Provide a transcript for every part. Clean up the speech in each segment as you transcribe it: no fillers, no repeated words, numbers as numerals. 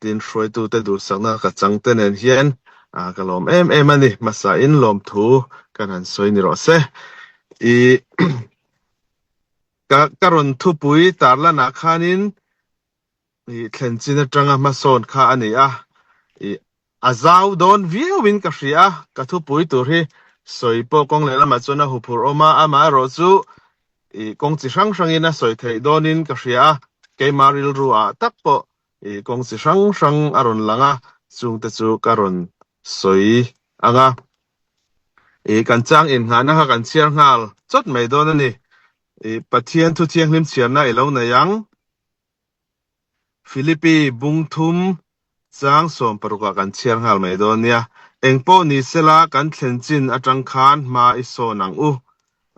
Tin, hruaitute duhsakna ka chang te nen hian ka lawm em em a ni. Hmasa in lawmthu kan han sawi ni rawh se. I ka ka rawn thupui tarlanah khanin i thlen chin atanga hmasawn kha a ni a. I a zau dawn viauin ka hria a, ka thupui tur hi sawi pawh kawng lehlamah chuan a huphurh awm a, amaherawh chu i kawng chi hrang hrangin a sawi theih dawnin ka hria a, keimah rilru ah tak pawh i kawng chi hrang hrang a rawn lang a, chungte chu ka rawn sawi ang a. I kan chang innghahna kha kan chhiar nghal chawt mai dawn a ni. I Pathian thu thianghlim chhiarna i lo nei ang. Philippi bung thum chang 16 ah kan chhiar nghal mai dawn nia. Engpawh ni sela kan thlen chin atang khan hma i sawn ang u.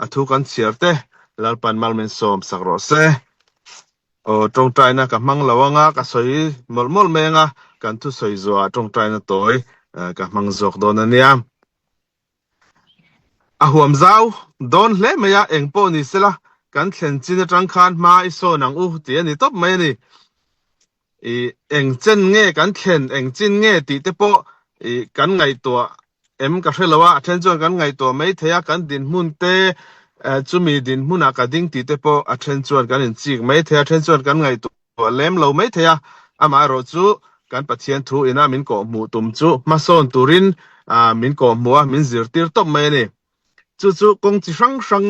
A thu kan chhiar te Lalpan mal min sawm sak rawh se. Aw tawngtaina ka hmang lo anga ka sawi mawlh mawlh mai anga kan thusawi zuah tawngtaina tawi ka hmang zawk dawn a nia. A huam zau dawn hle mai a, eng pawh ni sela kan thlen chin atang khan hma i sawn ang u tih a ni tawp mai a ni. I eng chen nge kan thlen, eng chin nge tih te pawh i kan ngaihtuah em ka hre lo a, a then chuan kan ngaihtuah mai thei a, kan dinhmun te chumi dinhmunah ka ding tih te pawh a then chuan kan inchik mai thei a, a then chuan kan ngaihtuah lem lo mai thei a, amaherawh chu kan Pathian thu ina min kawhhmuh tum chu hmasawn turin min kawhhmuh a, min zirtir tawp mai a ni. Chu chu kawng chi hrang hrang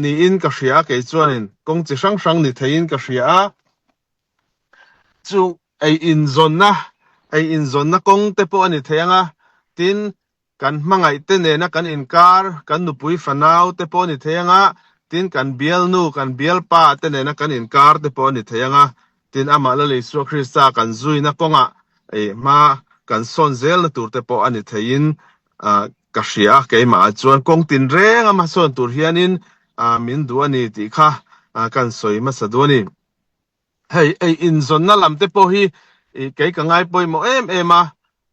niin ka hria a, kei chuanin kawng chi hrang hrang ni theiin ka hria a. Chu ei inzawnna, ei inzawnna kawng te pawh a ni thei ang a, tin Kan hmangaihte nena kan inkar, kan nupui fanau te pawh a ni thei ang a, tin kan bialnu, kan bialpa te nena kan inkar te pawh a ni thei ang a, tin amah Lal Isua Krista kan zuina kawngah hma kan sawn zelna tur te pawh a ni theiin ka hria a, keimahah chuan kawng tinreng a hmasawn tur hianin min duh a ni tih kha kan sawi hmasa duh a ni. Hei ei inzawnna lam te pawh hi kei ka ngai pawimawh em em a,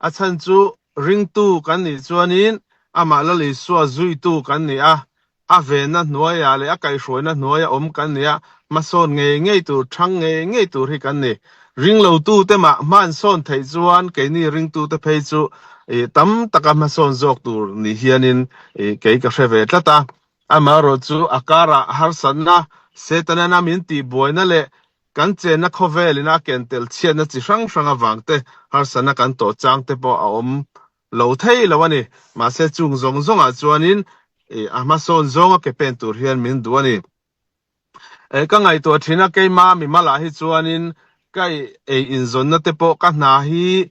a chhan chu ringtu kan nih chuanin amah Lal Isua zuitu kan ni a, a venna hnuaiah leh a kaihhruaina hnuaia awm kan ni a, hmasawn ngei ngei tur, thang ngei ngei tur hi kan ni. Ringlotute mah hmansawn theih chuan keini ringtute phei chu tam taka hmasawn zawk tur ni hianin kei ka hre ve tlat a. Amaherawh chu a karah harsatna, Setanan a min tihbuaina leh kan chenna khawvelin a ken tel chhiatna chi hrang hrang avang te harsatna kan tawh chang te pawh a awm lo thei lo a ni. Mahse chung zawng zawngah chuanin a hmasawn zawnga ke pen tur hian min duh a ni. Ka ngaihtuah thin a, keima mimalah hi chuanin ka ei inzawnna te pawh ka hna hi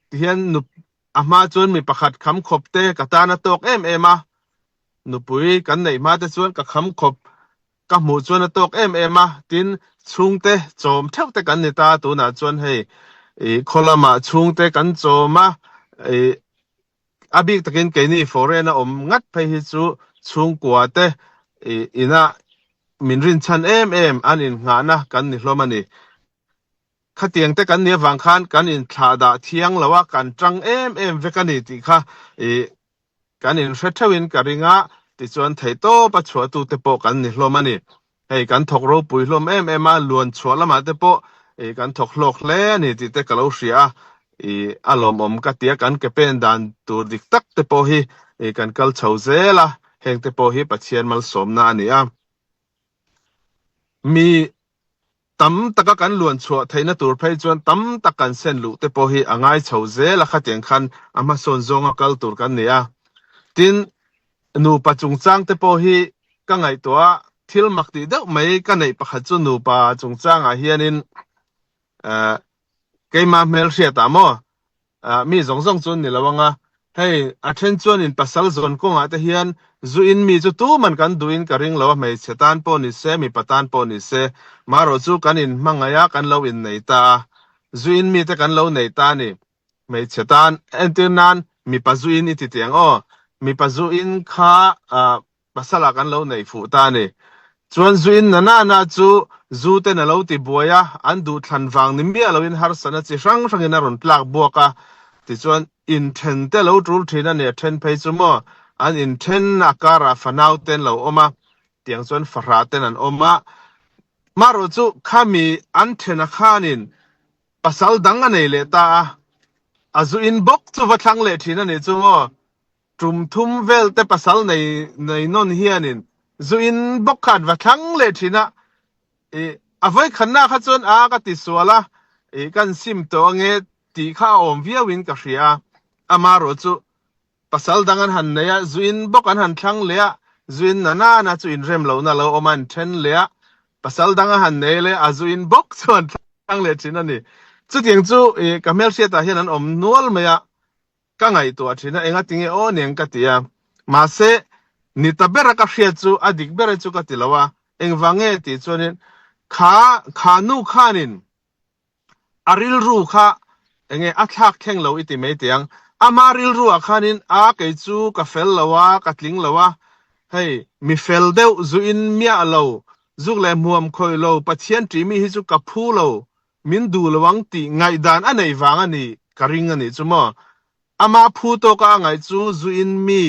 tihian a hma chuan mi pakhat kham khawp te ka tan a tawk em em a, Nupui kan neih hma te chuan ka kham khawp ka hmuh chuan a tawk em em a, tin chhungte chawm theuh te kan ni ta, tunah chuan hei ih khaw lamah chhungte kan chawm a, ih a bik takin keini foreign a awm ngat phei hi chu chhungkua te ih inah min rinchhan em em an innghahna kan ni hlawm a ni. Khatiang te kan nih avang khan kan inthlahdah thiang lo a, kan tang em em vek a ni tih kha ih Kan inhre theuhin ka ring a, tichuan theihtawp a chhuahtute pawh kan ni hlawm a ni. Hei kan thawk ropui hlawm em em a, luan chhuah lamah te pawh ih kan thawk hlawk hle a ni tih te ka lo hria a, ih a lawmawm ka ti a, kan ke pen dan tur dik tak te pawh hi ih kan kal chho zel a, heng te pawh hi Pathian malsawmna a ni a. Mi Tam taka kan luan chhuah theihna tur phei chuan tam tak kan sen luh te pawh hi a ngai chho zel a, khatiang khan a hmasawn zawnga kal tur kan ni a. Tin, nupa chungchang te pawh hi ka ngaihtuah a, thil mak tih deuh mai ka neih pakhat chu nupa chungchangah hianin keimah hmelhriatah maw Mi zawng zawng chu an ni lo ang a, hei a then chuanin pasal zawn kawngah te hian zu in mi chu tuman kan duhin ka ring lo a, hmeichhe tan pawh ni se, mipa tan pawh ni se, marawh chu kan inhmangaih a, kan lo innei ta a, zu in mi te kan lo nei ta a ni. Hmeichhe tan, entir nan mipa zu in i ti teh ang aw, mipa zu in kha Pasala kan lo neih fuh ta a ni. Chuan zu in na na na chu zu ten a lo ti buai a, an duh thlan vang ni miah loin harsatna chi hrang hrangin a rawn tlak buak a. Tichuan inthen te lo tul thin a ni, a then phei chu maw an inthen a karah fanau ten lo awm a, tiang chuan fahrah ten an awm a. Marawh chu khami an then a khanin. Pasal dang a nei leh ta a, a zu in bawk chu va thlang leh thin a nih chu maw? Tum thum vel te pasal nei nei nawn hianin zu in bawk kha an va thlang leh thin a, ih a vawikhanna kha chuan a ka ti sual a, ih kan sim tawh ange tih kha a awm viau in ka hria a, amarawh chu Pasal dang an han nei a, zuin bawk an han thlang leh a, zuin na nana chu inrem lohna lo awm a, an then leh a, pasal dang a han nei leh a, zuin bawk chu an thlang leh thin a ni. Chutiang chu i ka hmelhriatah hian an awm nual mai a, ka ngaihtuah thin a, enga tinge aw niang ka ti a. Mahse, ni ta bera ka hriat chu a dik ber e chu ka ti lo a, engvang nge tih chuanin kha kha nu khanin A rilru kha enge a thlak thleng lo i ti mai teh ang. Ama rilru ah khanin a kei chu ka fel lo a, ka tling lo a, hei mi fel deuh zu in miah lo, zuk leh hmuam khawih lo Pathian ṭih mi hi chu ka phu lo, min duh lo ang tih ngaihdan a neih vang a ni ka ring a nih chu maw. Ama phu tawka a ngaih chu zu in mi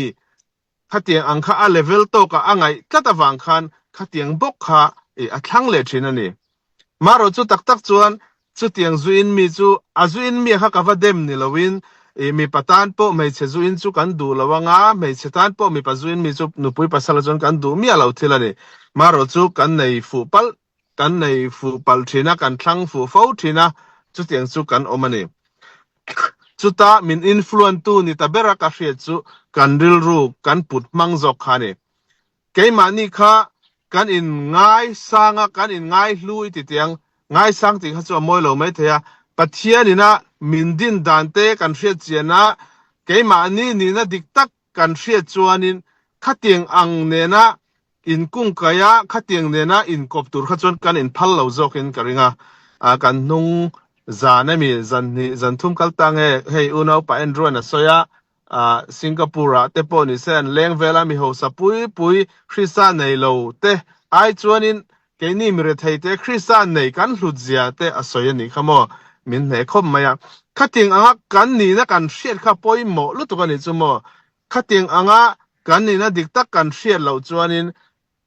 Khatiang ang kha a level tawkah a ngaih tlat avang khan khatiang bawk kha a thlang leh thin a ni. Marawh chu tak tak chuan chutiang zuin mi chu a zuin mi kha ka va dem ni loin mipa tan pawh hmeichhe zuin chu kan duh lo anga hmeichhe tan pawh mipa zuin mi chu nupui pasala chuan kan duh miah lo thil a ni. Marawh chu kan nei fuh palh kan nei fuh palh thin a, kan thlang fuh fo thin a, chutiang chu kan awm a ni. Chuta min influence tu ni ta bera ka hriat chu kan rilru kan put hmang zawk kha a ni. Keimahni kha kan in ngaisang a, kan in ngaihlu i ti tiang, ngaisang tih kha chu a mawi lo mai thei a, Pathian ina min din dan te kan hriat chian a, keimahni nihna dik tak kan hriat chuanin khatiang ang nena inkungkaih a, khatiang nena inkawp tur kha chuan kan inphal lo zawkin ka ring a. Kan hnung zan emi, zan hnih, zan thum kal ta nge, hei unaupa Andrew-a'n a sawi a, Singapore-ah te pawh nise an leng vel a, mi hausa pui pui Krista nei lo te ai chuanin Keini mi retheite Krista nei kan hlut zia te a sawi a nih kha maw? Min hneh khawp mai a. Khatiang anga kan nihna kan hriat kha pawimawh lutuk a nih chu maw? Khatiang anga kan nihna dik tak kan hriat loh chuanin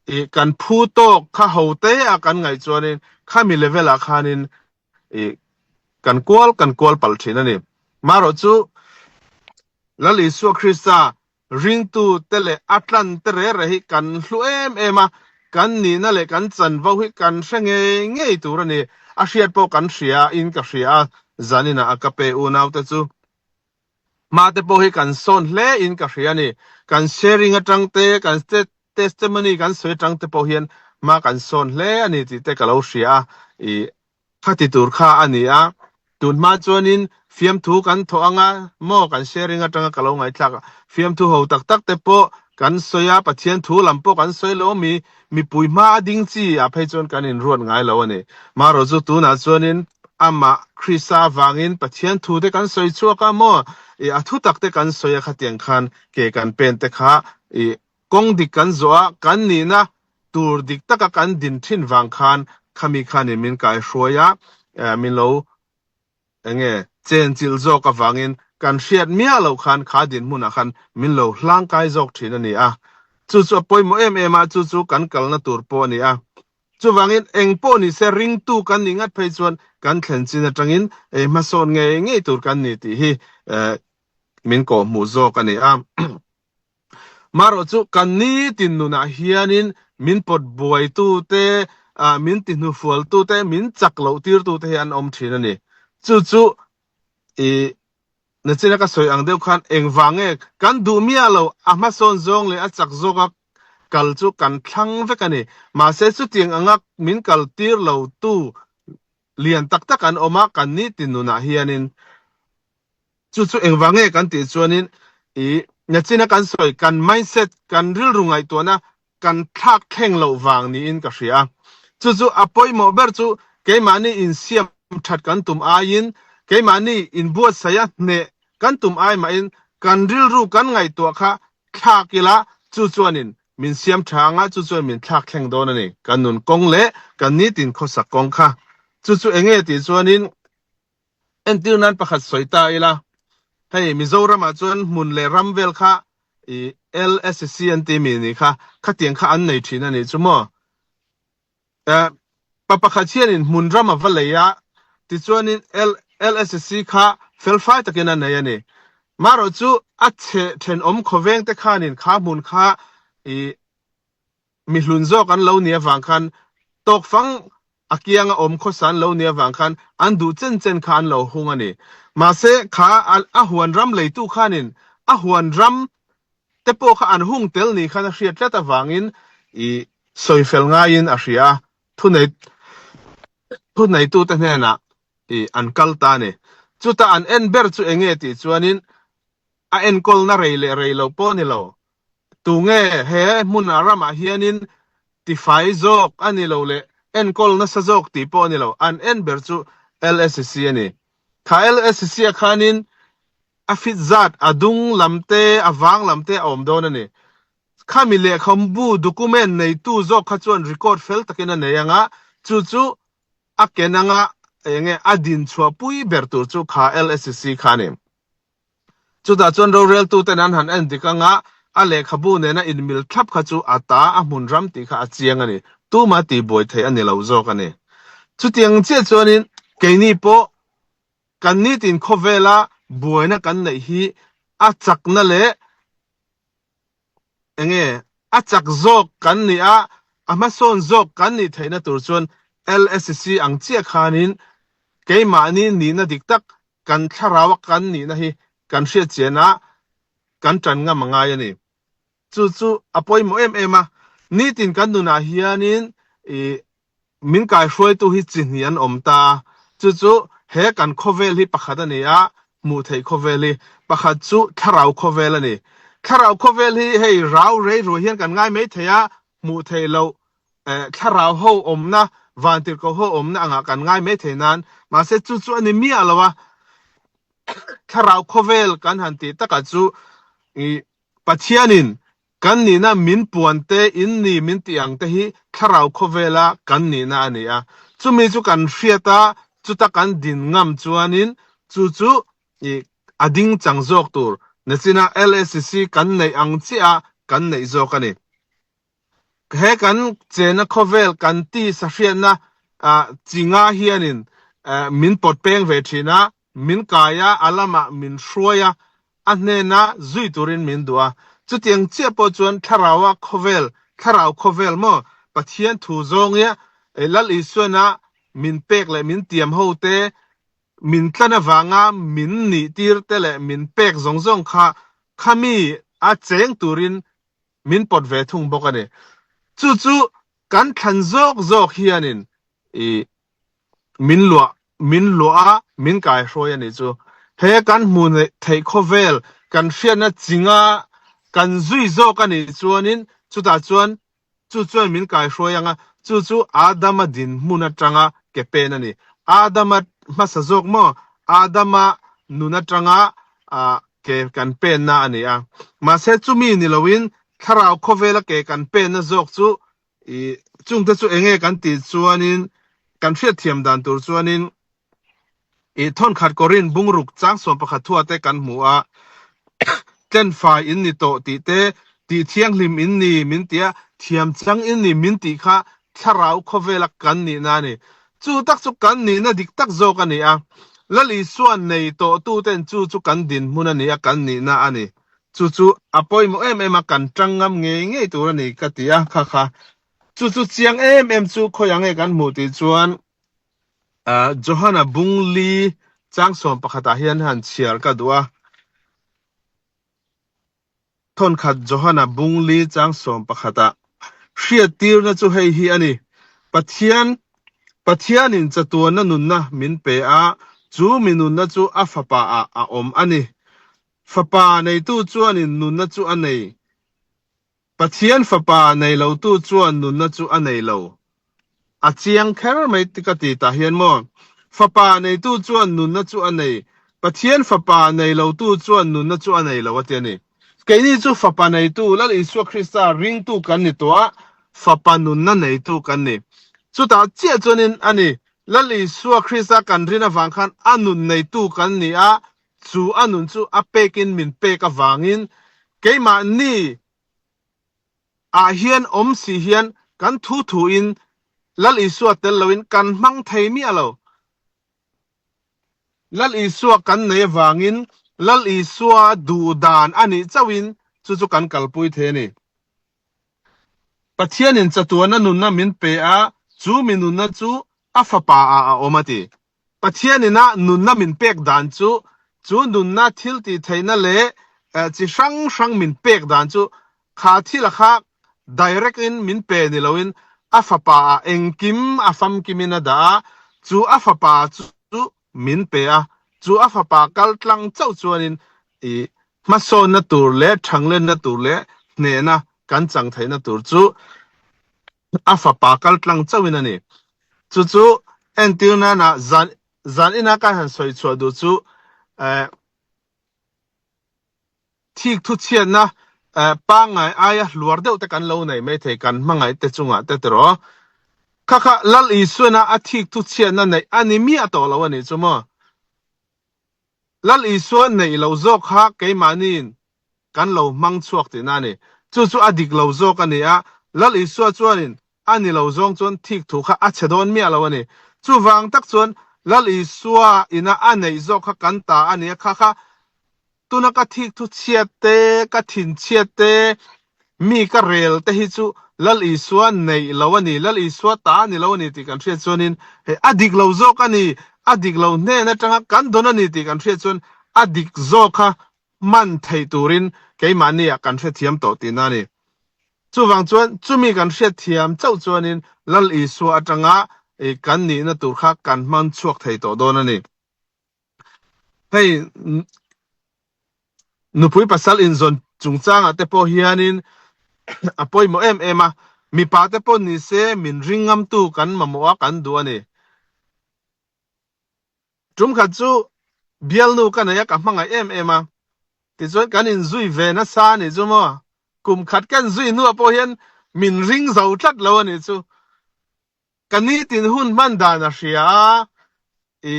ih kan phu tawk kha ho te a kan ngaih chuanin khami level ah khanin ih kan kual kan kual palh thin a ni. Marawh chu Lal Isua Krista Ringtu te leh a tlan te re re hi kan hlu em em a, kan nihna leh kan chanvo hi kan hre ngei ngei tur a ni. A hriat pawh kan hria in ka hria a, zaninah a ka pe unaute chu hma te pawh hi kan sawn hle in ka hria a ni. Kan sharing atang te, kan testimony kan sawi atang te pawh hian hma kan sawn hle a ni tih te ka lo hria a, ih Khati tur kha a ni a, tun hma chuanin fiamthu kan thawh anga maw kan sharing atanga ka lo ngaihthlak a, fiamthu ho tak tak te pawh kan sawi a, Pathian thu lam pawh kan sawi lo ami, mipui hma a ding chi ah phei chuan kan inruat ngai lo a ni. Marawh chu tunah chuanin amah Krista avangin Pathian thu te kan sawi chhuak a maw, ih a thu tak te kan sawi a khatiang khan ke kan pen te kha ih Kawng dik kan zawh a, kan nihna tur dik taka kan din thin vang khan khami khanin min kaihruai a, min lo enge chenchilh zawk avangin kan hriat miah loh khan kha dinhmunah khan min lo hlangkai zawk thin a ni a. Chu chu a pawimawh em em a, chu chu kan kalna tur pawh a ni a. Chuvangin eng pawh ni se ringtu kan nih ngat phei chuan kan thlen chin atangin hmasawn ngei ngei tur kan ni tih hi min kawhhmuh zawk a ni a. Marawh chu kan nitin nunah hianin min pawt buaitute, min tihnufualtute, min chak loh tirtute hi an awm thin a ni. Chu chu i nachina ka sawi ang deuh khan engvang nge kan duh miah lo a hmasawn zawng leh a chak zawka kal chu kan thlang vek a ni. Mahse chutiang anga min kal tir lo tu lian tak tak an awm a kan nitin nunah hianin. Chu chu engvang nge kan tih chuanin i nachina kan sawi kan mindset, kan rilru ngaihtuahna kan thlak thleng loh vang niin ka hria a. Chu chu a pawimawh ber chu keimahni insiam that kan tum aiin, keimahni inbuatsaih a hneh kan tum ai mahin kan rilru kan ngaihtuah kha thlak ila chu chuanin min siam tha anga chu chuan min thlak thleng dawn a ni. Kan nun kawng leh kan nitin khawsak kawng kha. Chu chu enge tih chuanin Entir nan pakhat sawi ta ila, hei Mizoramah chuan hmun leh ram vel kha i LSC an ti mi ni kha, khatiang kha an nei thin a nih chu maw. Pa pakhat hianin hmun ram a va lei a, Tichuanin LSC kha felfai takin a nei a ni. Marawh chu a chhe thenawm khawveng te khanin kha hmun kha i mi hlun zawk an lo nih avang khan tawkfang a kianga awm khawsa an lo nih avang khan an duh chen chen kha an lo hung a ni. Mahse kha a huan ram leitu khanin a huan ram te pawh kha an hung tel ni khan a hriat tlat avangin i sawifel ngaiin a hria a, thunei thuneitute hnenah i an kal ta a ni. Chutah an en ber chu eng nge tih chuanin a enkawlna rei leh rei lo pawh a ni lo. Tunge he hmunah ramah hianin tifai zawk a ni lo leh enkawl nasa zawk tih pawh a ni lo. An en ber chu LSC a ni. Kha LSC ah khanin a fit zat a dung lam te a vang lam te a awm dawn a ni. Khami lehkhabu document neitu zawk kha chuan record fel takin a nei ang a, chu chu a ken anga enge a din chhuah pui ber tur chu kha LSC kha a ni. Chutah chuan roreltuten an han en dik anga a lehkhabu nena inmil thlap kha chu a ta a hmun ram tih kha a chiang a ni. Tuma tihbuai theih a ni lo zawk a ni. Chutiang chiah chuanin keini pawh kan nitin khawvela buaina kan neih hi a chakna leh enge a chak zawk kan nih a, a hmasawn zawk kan nih theihna tur chuan LSC ang chiah khanin keimahni nihna dik tak kan thlarau a kan nihna hi kan hriat chian a, kan tan ngam a ngai a ni. Chu chu a pawimawh em em a, nitin kan nunah hianin ih Min kaihruaitu hi chi hnih an awm ta a, chu chu he kan khawvel hi pakhat a ni a, hmuh theih khawvel hi pakhat chu thlarau khawvel a ni. Thlarau khawvel hi hei rau rei ruai hian kan ngai mai thei a, hmuh theih loh thlarau ho awmna, vantirhkoh ho awmna angah kan ngai mai thei nan, mahse chu chu a ni miah lo a. Thlarau khawvel kan han tih takah chu Pathianin Kan nihna min puan te, in ni min tih ang te hi thlarau khawvela kan nihna a ni a. Chumi chu kan hriat a, chuta kan din ngam chuanin chu chu i a ding chang zawk tur nachina LACC kan neih ang chiah a kan neih zawk a ni. He kan chena khawvel kan tisa hriatna chi nga hianin min pawt peng ve thin a, Min kai a, a lamah min hruai a, a hnena zui turin min duh a. Chutiang chiah pawh chuan Thlaraua khawvel, Thlarau khawvel maw, Pathian thu zawngia Lal Isuana min pek leh min tiam ho te, min tlan avanga min nih tir te leh min pek zawng zawng kha khami a cheng turin min pawt ve thung bawk a ni. Chu chu kan thlan zawk zawk hianin i Min luah, min luah a, min kaihruai a nih chu. He kan hmu theih khawvel, kan hriatna chinga kan zui zawk a nih chuanin chutah chuan chu chuan min kaihruai ang a, chu chu Adama dinhmun atanga ke pen a ni. Adama hmasa zawk maw? Adama nun atanga ke kan penna a ni a. Mahse chumi ni loin thlarau khawvela ke kan penna zawk chu I chungte chu enge kan tih chuanin kan hriatthiam dan tur chuanin i thawnkhat Korin bungruk chang 11 thua te kan hmu a, tlenfai in ni tawh tih te, tih thianghlim in ni min tia, thiam chang in ni min tih kha thlarau khawvela kan nihna a ni. Chu tak chu kan nihna dik tak zawk a ni a, Lal Isua nei tawh tuten chu chu kan dinhmun a ni a, kan nihna a ni. Chu chu a pawimawh em em a, kan tang ngam ngei ngei tur a ni ka ti a, kha kha. Chu chu chiang em em chu khawiah nge kan hmuh tih chuan Johana bung li chang 11 ah hian han chhiar ka duh a. Thawnkhat Johana bung li chang 11 ah hriattirna chu hei hi a ni, Pathian Pathianin chatuanna nunna min pe a, chu mi nunna chu a Fapa ah a awm a ni. Fapa neitu chuanin nunna chu a nei. Pathian Fapa nei lotu chuan nunna chu a nei lo. A chiang kher mai ka ti tah hian maw? Fapa neitu chuan nunna chu a nei, Pathian Fapa nei lotu chuan nunna chu a nei lo a ti a ni. Keini chu Fapa neitu, Lal Isua Krista ringtu kan ni tawh a, Fapa nunna neitu kan ni. Chutah chiah chuanin a ni, Lal Isua Krista kan rin avang khan a nun neitu kan ni a, Chu a nun chu a pekin min pek avangin keimahni ah hian awm si hian kan thu thu in Lal Isua tel loin kan hmang thei miah lo. Lal Isua kan nei avangin Lal Isua duh dan a nih chauhin chu chu kan kalpui thei a ni. Pathianin chatuana nunna min pe a, chu mi nunna chu a Fapa ah a awm a ti. Pathianin a nunna min pek dan chu, chu nunna thil tih theihna leh chi hrang hrang min pek dan chu kha thil a kha direct in min pe ni loin a Fapa ah engkim a famkimin a dah a, chu a Fapa chu min pe a, chu a Fapa kal tlang chauh chuanin i hmasawnna tur leh thanglenna tur leh hnehna kan chang theihna tur chu a fapa kal tlang chauhin a ni. Chu chu entir nana zan zan ina ka han sawi chhuah duh chu eh, thik thu chhiatna eh, pangngai aia hluar deuh te kan lo nei mai thei kan hmangaih te chungah te tiraw. Kha kha Lal Isuana a thik thu chhiatna neih a ni miah tawh lo a nih chu maw. Lal Isua neih loh zawk kha keimahniin kan lo hmang chhuak tihna a ni. Chu chu a dik lo zawk a ni a, Lal Isua chuanin a ni lo zawng chuan thik thu kha a chhe dawn miah lo a ni. Chuvang tak chuan Lal Isua ina a neih zawk kha kan ta a ni a, kha kha Tuna ka thikthu chhiat te, ka thin chhiat te, mi ka rel te hi chu Lal Isua neih lo a ni, Lal Isua ta a ni lo a ni tih kan hriat chuanin hei a dik lo zawk a ni, a dik lo hnen atanga kan dawn a ni tih kan hriat chuan a dik zawk kha hman theih turin keimahni ah kan hrethiam tawh tihna a ni. Chuvang chuan chumi kan hriatthiam chauh chuanin Lal Isua atanga kan nihna tur kha kan hman chhuak thei tawh dawn a ni. Hei nupui pasal inzawn chungchangah te pawh hianin a pawimawh em em a, mipa te pawh ni se min ring ngamtu kan mamawh a kan duh a ni. Tum khat chu bialnu ka nei a ka hmangaih em em a, tichuan kan inzui ve nasa a nih chu maw, kum khat kan zui hnuah pawh hian min ring zo tlat lo a nih chu. Ka nitin hun hman dan a hria a, i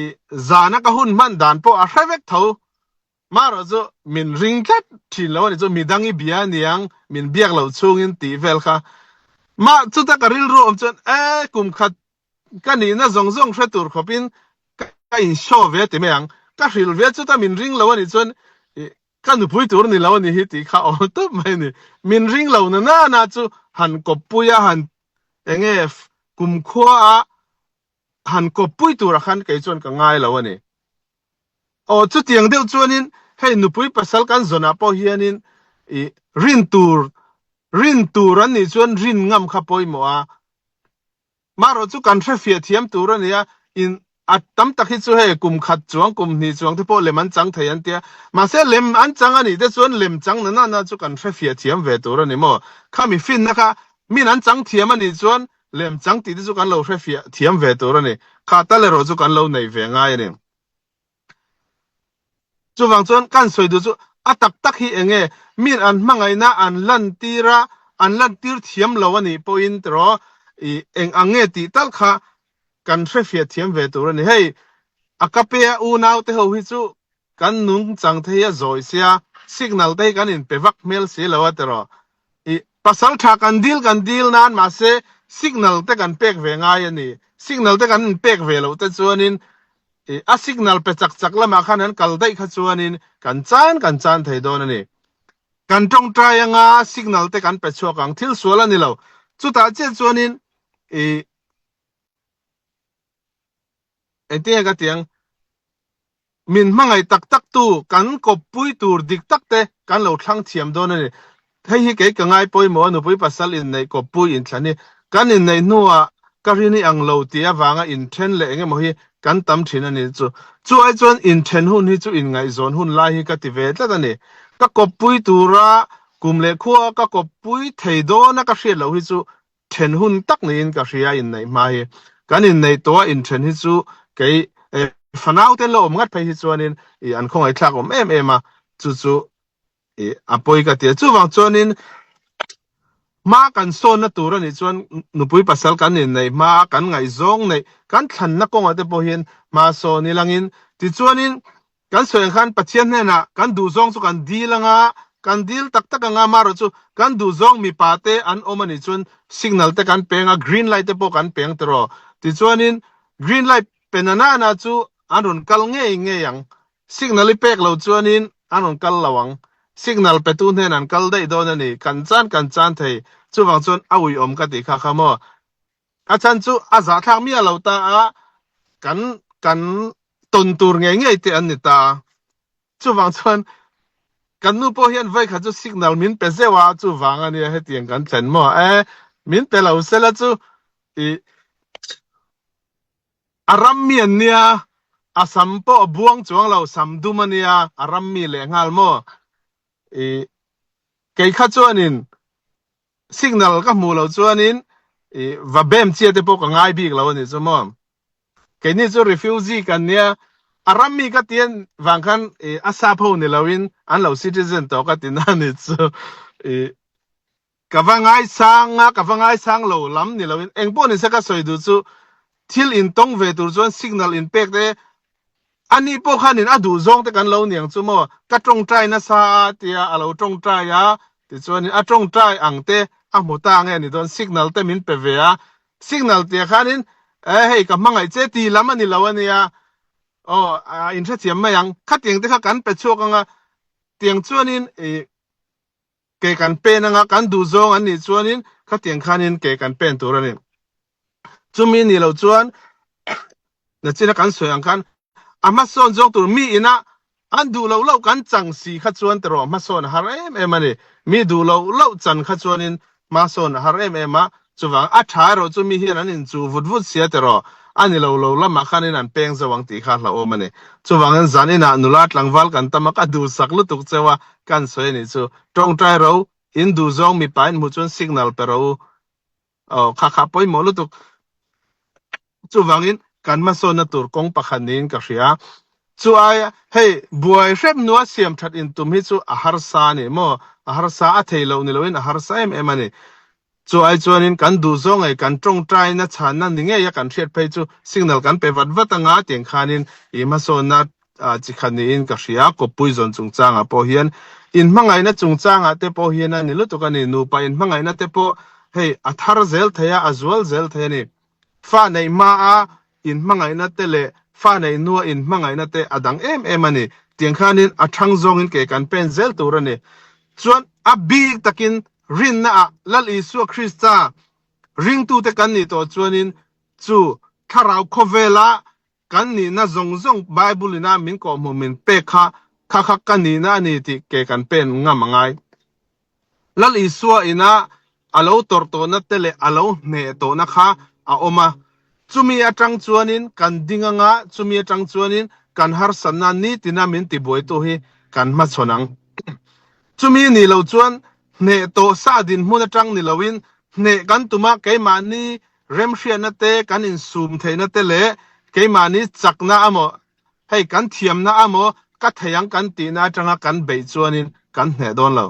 zana ka hun hman dan pawh a hre vek tho. Marawh chu min ring tlat thin lo a ni chu, midang i bia aniang, min biak loh chhungin tih vel kha. Mah chuta ka rilru awm chuan e kum khat ka nihna zawng zawng hre tur khawpin ka in show ve ti mai ang. Ka hrilh ve chuta min ring lo a nih chuan i ka nupui tur ni lo a ni hi tih kha awl tawp mai a ni. Min ring lo na nana chu han kawppui a, han Enge kumkhua a han kawppui turah khan kei chuan ka ngai lo a ni. Aw chutiang deuh chuanin hei nupui pasal kan zawnah pawh hianin i rin tur rin tur an nih chuan rin ngam kha pawimawh a. Marawh chu kan hrefiah thiam tur a nia, in A tam tak hi chu hei kum khat chuang, kum hnih chuang te pawh lem an chang thei an tia. Mahse lem an chang a nih te chuan lem chang na nana chu kan hrefiah thiam ve tur a ni maw? Khami finna kha min an chang thiam a nih chuan lem chang tih te chu kan lo hrefiah thiam ve tur a ni. Kha tal erawh chu kan lo nei ve ngai a ni. Chuvang chuan kan sawi duh chu a tak tak hi eng nge min an hmangaihna an lantir a, an lantir thiam lo a nih pawhin tiraw i eng ang nge tih tal kha kan hrefiah thiam ve tur a ni. Hei a ka pe a unau te ho hi chu kan nungchang te hi a zawi sia, signal te hi kan inpe vak hmel si lo a tiraw i pasal tha kan dil kan dil nan mahse signal te kan pek ve ngai a ni. Signal te kan inpek ve loh te chuanin I a signal pe chak chak lamah khan an kal daih kha chuanin kan chan kan chan thei dawn a ni. Kan tawngtai anga signal te kan pe chhuak ang, thil sual a ni lo. Chutah chiah chuanin i engtinge ka ti ang, min hmangaih tak tak tu kan kawppui tur dik tak te kan lo thlang thiam dawn a ni. Hei hi kei ka ngai pawimawh a, nupui pasal inneih kawppui inthlan hi kan inneih hnuah ka rin i ang lo tih avanga inthen leh eng emaw hi kan tam thin a ni chu. Chu ai chuan inthen hun hi chu inngaihzawn hun lai hi ka ti ve tlat a ni. Ka kawppui tura kum leh khua ka kawppui thei dawna ka hriat loh hi chu then hun tak niin ka hria inneih hma hi. Kan inneih tawh a inthen hi chu kei fanau te la awm ngat phei hi chuanin an khawngaihthlak awm em em a, chu chu I a pawi ka ti a, chuvang chuanin hma kan sawnna tur a nih chuan nupui pasal kan inneih hma a kan ngaihzawng neih kan thlanna kawngah te pawh hian hma sawn ilangin tichuanin kan sawi ang khan Pathian hnenah kan duhzawng chu kan dil anga kan dil tak tak anga amaherawh chu kan duhzawng mipa te an awm a nih chuan signal te kan peng a green light te pawh kan peng tiraw tichuanin green light pe na nana chu. an rawn kal ngei ngei ang. Signal i pek lo chuanin an rawn kal lo ang. Signal petu hnen an kal daih dawn a ni. Kan chan kan chan thei. Chuvang chuan a uiawm ka tih kha kha maw. A chhan chu a zahthlak miah lo ta a, kan kan tawn tur ngei ngei te an ni ta. Chuvang chuan kan nu pawh hian vawikhat chu signal min pe zeuh a, chuvang a nia hetiang kan thlen maw. E, min pe lo sela chu i a ram mi an nia, a sam pawh a buang chuang lo, sam dum a nia, a ram mi lehnghal maw. I kei kha chuanin Signal ka hmuh loh chuanin i va bem chia te pawh ka ngai bik lo a nih chu maw. Keini chu refugee kan nia, a ram mi ka ti vang khan i a sap ho ni loin an lo citizen tawh ka ti na a nih chu. I ka va ngaisang a, ka va ngaisang lo lam ni loin engpawh nise ka sawi duh chu thil intawng ve tur chuan signal inpek te Ani pawh khanin a duh zawng te kan lo niang chu maw, ka tawngtai nasa a tia a lo tawngtai a, tichuanin a tawngtai ang te a hmu ta nge ni dawn, signal te min pe ve a, signal tia khanin e hei ka hmangaih che ti lam a ni lo a nia, aw a inhrethiam mai ang, khatiang te kha kan pe chhuak ang a, tiang chuanin i ke kan pen ang a, kan duh zawng an nih chuanin khatiang khanin ke kan pen tur a ni. Chumi nih loh chuan nachina kan sawi ang khan a hmasawn zawk tur mi ina an duh loh loh kan chang si kha chuan te rawh hmasawn a har em em a ni. Mi duh loh loh chan kha chuanin hmasawn a har em em a, chuvang a tha erawh chu mi hian an inchuh vut vut sia te rawh a ni lo lo lamah khanin an peng zo ang tih kha hlauhawm a ni. Chuvangin zan inah nula tlangval kan tam a, ka duhsak lutuk cheu a kan sawi a nih chu. Tawngtai ro, in duh zawng mipa in hmuh chuan signal pe rawh u. Aw, kha kha pawimawh lutuk. Chuvangin kan hmasawnna tur kawng pakhat niin ka hria. Chu aia hei buai hrep nua siam that in tum hi chu a harsa a ni maw? A harsa a thei loh ni loin a harsa em em a ni. Chu ai chuanin kan duh zawng ngei kan tawngtaina chhanna ni ngei a kan hriat phei chu signal kan pe vat vat anga tiang khanin i hmasawnna chi khat niin ka hria, kawppui zawn chungchangah pawh hian inhmangaihna chungchangah te pawh hian a ni lutuk a ni, nupa inhmangaihna te pawh hei a thar zel thei a, a zual zel thei a ni. Fa neih hmaa inhmangaihna te leh fa neih hnua inhmangaihna te a dang em em a ni, tiang khanin a thang zawngin ke kan pen zel tur a ni. Chuan a bik takin rinnaah Lal Isua Krista ringtute kan nih tawh chuanin chu thlarau khawvela Kan nihna zawng zawng Bible ina min kawhhmuh min pek kha kha kha ka nihna a ni tih ke kan pen ngam a ngai. Lal Isua ina a lo tawrh tawhna te leh a lo hneh tawhna kha a awm a. Chumi atang chuanin kan ding anga chumi atang chuanin kan harsatna nitina min tibuaitu hi kan hmachhawn ang. Chumi nih lo chuan hneh tawh sa dinhmun atang ni loin hneh kan tum a keimahni Remhriatna te, kan insum theihna te leh keimahni chakna amaw, hei kan thiamna amaw ka thei ang kan tihna atanga kan beih chuanin kan hneh dawn lo.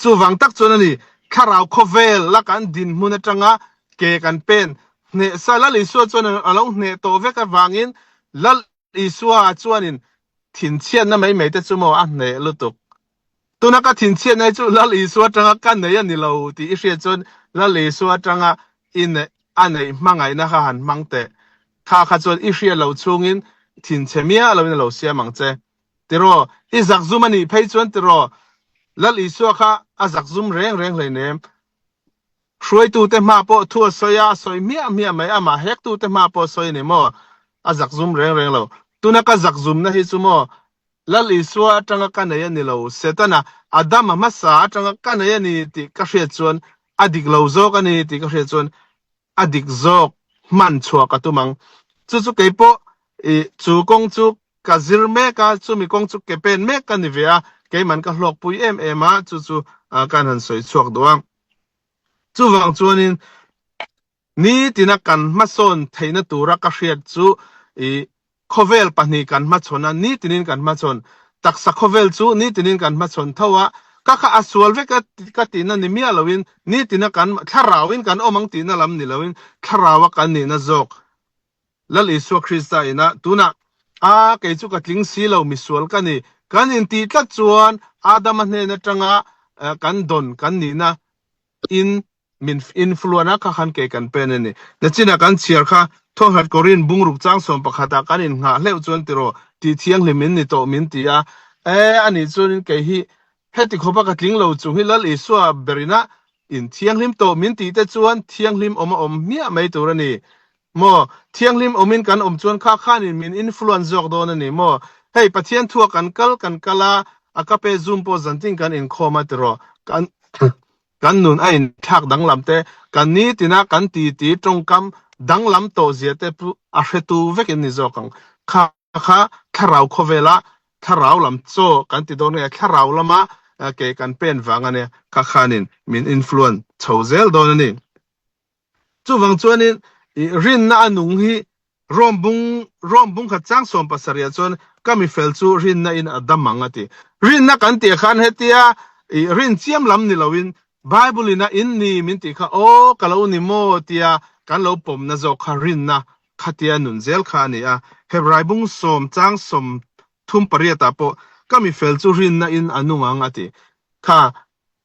Chuvang tak chuan a ni, thlarau khawvel la kan dinhmun atanga ke kan pen hneh sa Lal Isua chuan a lo hneh tawh vek avangin Lal Isua chuanin thinchhiatna mai mai te chu maw a hneh lutuk. Tuna ka thinchhiatna hi chu Lal Isua atanga ka nei a ni lo tih i hriat chuan Lal Isua atanga i neih a neih hmangaihna kha han hmang teh. Kha kha chuan i hriat loh chhungin thinchhe miah loin a lo siam ang che. Tiraw, i zakzum a nih phei chuan tiraw, Lal Isua kha a zakzum reng reng hleinem. Hruaitute hma pawh thu a sawi a, a sawi hmiah hmiah mai, amah hektute hma pawh a sawi a ni maw? A zakzum reng reng lo. Tuna ka zakzumna hi chu maw, Lal Isua atanga ka nei a ni lo, Setana, Adama hmasa atanga ka nei a ni tih ka hriat chuan a dik lo zawk a ni tih ka hriat chuan a dik zawk hman chhuah ka tum ang. Chu chu kei pawh i chu kawng chu ka zir mek a, chumi kawng chu ke pen mek ka ni ve a, keiman ka hlawkpui em em a, chu chu kan han sawi chhuak duh a. Chuvang chuanin nitina kan hmasawn theihna tura ka hriat chu i khawvel pahnih kan hmachhawn a, nitinin kan hmachhawn. Taksa khawvel chu nitinin kan hmachhawn tho a, ka kha a sual vek a ka tihna ni miah loin nitina kan thlarauin kan awm ang tihna lam ni loin thlaraua kan nihna zawk Lal Isua Krista inah tunah a kei chu ka tling si lo misual ka ni kan intih tlat chuan Adama hnen atanga kan dawn kan nihna in min influan a kha khan kei kan pen a ni. Nachinah kan chhiar kha. Thawnghat Korin bungruk chang 11 ah kan innghah hleuh chuan tiraw tih thianghlim in ni tawh min ti a. E, anih chuanin kei hi heti khawpa ka tling lo chung hi Lal Isua berina in thianghlim tawh min tih te chuan thianghlim awm a awm hmiah mai tur a ni maw? Thianghlim awmin kan awm chuan kha khanin min influence zawk dawn a ni maw? Hei Pathian thua kan kal kan kal a, a kape zoom pawh zantin kan inkhawm a tiraw kan Kan nun a inthlak danglam te, kan nitina kan titi tawngkam danglam tawh zia te chu a hretu vekin ni zawk ang. Kha kha thlarau khawvela thlarau lam chaw kan ti dawn nge thlarau lama ke kan pen vang a nia, kha khanin min influence chho zel dawn a ni. Chuvang chuanin i rinna a nung hi Rom bung Rom bung khat chang 17 ah chuan ka mi fel chu rinna in a dam ang a ti. Rinna kan tih khan hetia i rin chiam lam ni loin Bible in a in ni min tih kha aw ka lo ni maw tia kan lo pawmna zawk kha rinna khatia nun zel kha a ni a. Hebrai bung sawm chang 38 ah pawh ka mi fel chu rinna in a nung ang a ti. Kha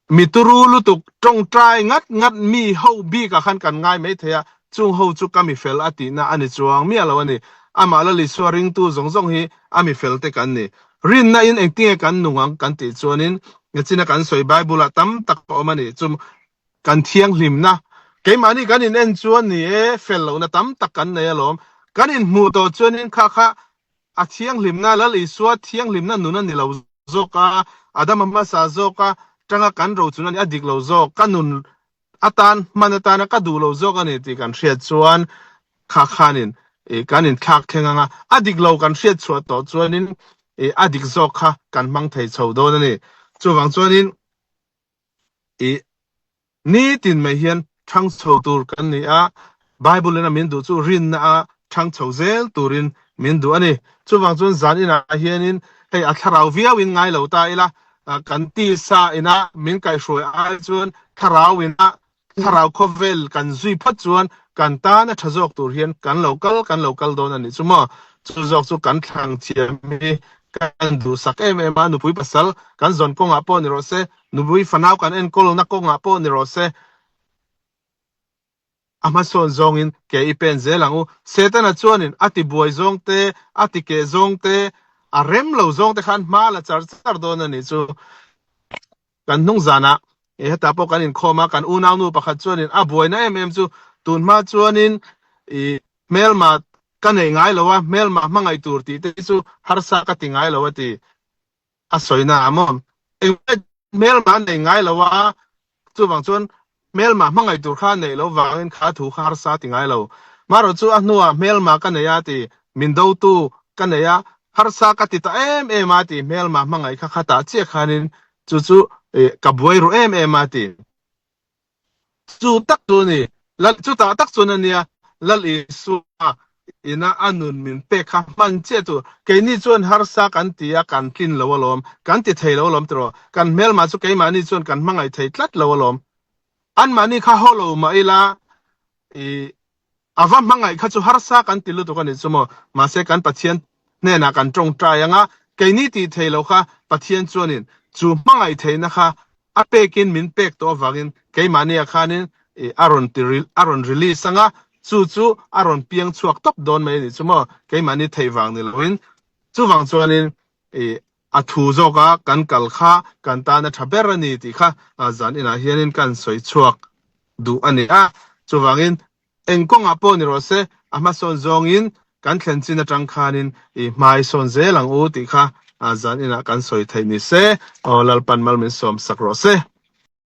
Mi turu lutuk tawngtai ngat ngat mi ho bikah khan kan ngai mai thei a, chung ho chu ka mi fel a tihna a ni chuang miah lo a ni. Amah Lal Isua ringtu zawng zawng hi a mi fel te kan ni. Rinna in engtinge kan nung ang kan tih chuanin ngechina kan sawi Bible ah tam tak a awm a ni. Chu kan thianghlimna keimahni kan in en chuan ni e fel lohna tam tak kan nei alawm. Kan inhmuh tawh chuanin kha kha A thianghlimna, Lal Isua thianghlimna nun a ni lo zawk a, Adama hmasa zawk a tanga kan rochun a ni, a dik lo zawk, ka nun atan, hman atana ka duh lo zawk a ni tih kan hriat chuan kha khanin kan inthlak thleng ang a, a dik lo kan hriat chhuah tawh chuanin a dik zawk kha kan hmang thei chho dawn a ni. Chuvang chuanin i Nitin mai hian ṭhang chho tur kan ni a, Bible in a min duh chu rinna a ṭhang chho zel turin min duh a ni. Chuvang chuan zan inah hianin hei a thlarau viau in ngai lo ta ila, kan tisa ina min kaihhruai ai chuan thlarau ina thlarau khawvel kan zui phawt chuan kan tan a ṭha zawk tur hian kan lo kal kan lo kal dawn a nih chu maw. Chu zawk chu kan thlang thiam hi kan duhsak em em a, nupui pasal kan zawn kawngah pawh ni rawh se, Nupui fanau kan enkawlna kawngah pawh ni rawh se, a hmasawn zawngin ke i pen zel ang u. Setana chuanin a tibuai zawng te, a tikeh zawng te, a rem lo zawng te khan hma la char char dawn a nih chu. Kan hnung zanah i hetah pawh kan inkhawm a, kan unaunu pakhat chuanin a buaina em em chu tunhma chuanin i hmelma ka nei ngai lo a, hmelma hmangaih tur tih te chu harsa ka ti ngai lo a ti. A sawina a maw? Engmah hmelma a nei ngai lo a, chuvang chuan hmelma hmangaih tur kha a neih loh vangin kha thu kha harsa a ti ngai lo. Marawh chu a hnuah hmelma ka nei a ti, min dotu ka nei a, harsa ka ti ta em em a ti, hmelma hmangaih kha khatah chiah khanin chu chu ka buai ru em em a ti. Chu tak chu a ni. Lal, chutah tak chuan a nia, Lal Isua ina a nun min pek kha hman chiah tur. Keini chuan harsa kan ti a, kan tlin lo alawm, kan ti thei lo alawm tiraw? Kan hmelmah chu keimahni chuan kan hmangaih thei tlat lo alawm. Anmahni kha haw lo mah ila, i A va hmangaih kha chu harsa kan ti lutuk a nih chu maw? Mahse kan Pathian hnenah kan tawngtai ang a, keini tih thei lo kha Pathian chuanin chu hmangaih theihna kha a pekin min pek tawh avangin keimahniah khanin a rawn ti a rawn release ang a, chu chu a rawn piang chhuak tawp dawn mai a nih chu maw? Keimahni theih vang ni loin. Chuvang chuanin a thu zawka kan kal kha kan tan a tha ber a ni tih kha zan inah hianin kan sawi chhuak duh a ni a. Chuvangin eng kawngah pawh ni rawh se, a hmasawn zawngin kan thlen chin atang khanin i hmai sawn zel ang u tih kha zan inah kan sawi theih ni se. Aw Lalpan mal min sawm sak rawh se.